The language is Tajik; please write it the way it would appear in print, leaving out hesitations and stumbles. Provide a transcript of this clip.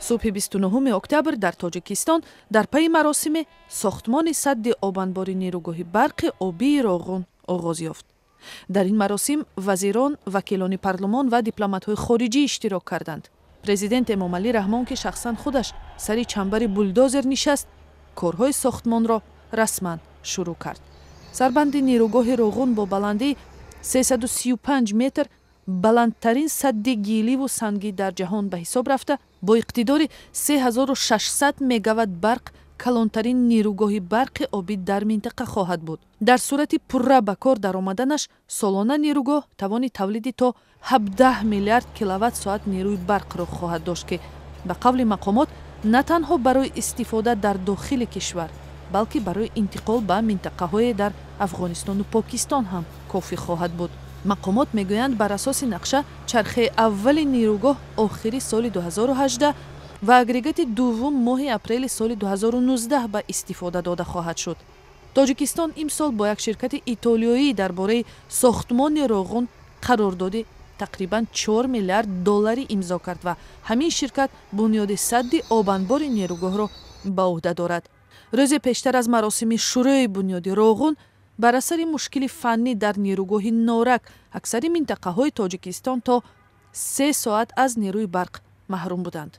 Субҳи 29 октябр дар Тоҷикистон дар пайи маросими сохтмони садди обанбори нерӯгоҳи барқи обии Роғун оғоз ёфт. Дар ин маросим вазирон, вакилони парлумон ва дипломатҳои хориҷӣ иштирок карданд. Президент Эмомалӣ Раҳмон, ки шахсан худаш сари чанбари булдозер нишаст, корҳои сохтмонро расман шурӯъ кард. Сарбанди нерӯгоҳи Роғун бо баландии 335 метр баландтарин садди гиливу сангӣ дар ҷаҳон ба ҳисоб рафта, бо иқтидори 3600 мегаватт барқ калонтарин нерӯгоҳи барқи обӣ дар минтақа хоҳад буд. Дар сурати пурра ба кор даромаданаш, солона нерӯгоҳ тавони тавлиди то 17 миллиард киловатт соат нерӯи барқро хоҳад дошт, ки ба қавли мақомот на танҳо барои истифода дар дохили кишвар, балки барои интиқол ба минтақаҳое дар Афғонистону Покистон ҳам кофӣ хоҳад буд. Мақомот мегӯянд, бар асоси нақша чархаи аввали нерӯгоҳ охири соли 2018 ва агрегати дуввум моҳи апрели соли 2019 ба истифода дода хоҳад шуд. Тоҷикистон имсол бо як ширкати итолиёӣ дар бораи сохтмони Роғун қарордоди тақрибан 4 миллиард долларӣ имзо кард ва ҳамин ширкат бунёди садди обанбори нерӯгоҳро ба ӯҳда дорад. Рӯзе пештар аз маросими шурӯи бунёди Роғун, бар асари мушкили фаннӣ дар нерӯгоҳи Норак, аксари минтақаҳои Тоҷикистон то 3 соат аз нерӯи барқ маҳрум буданд.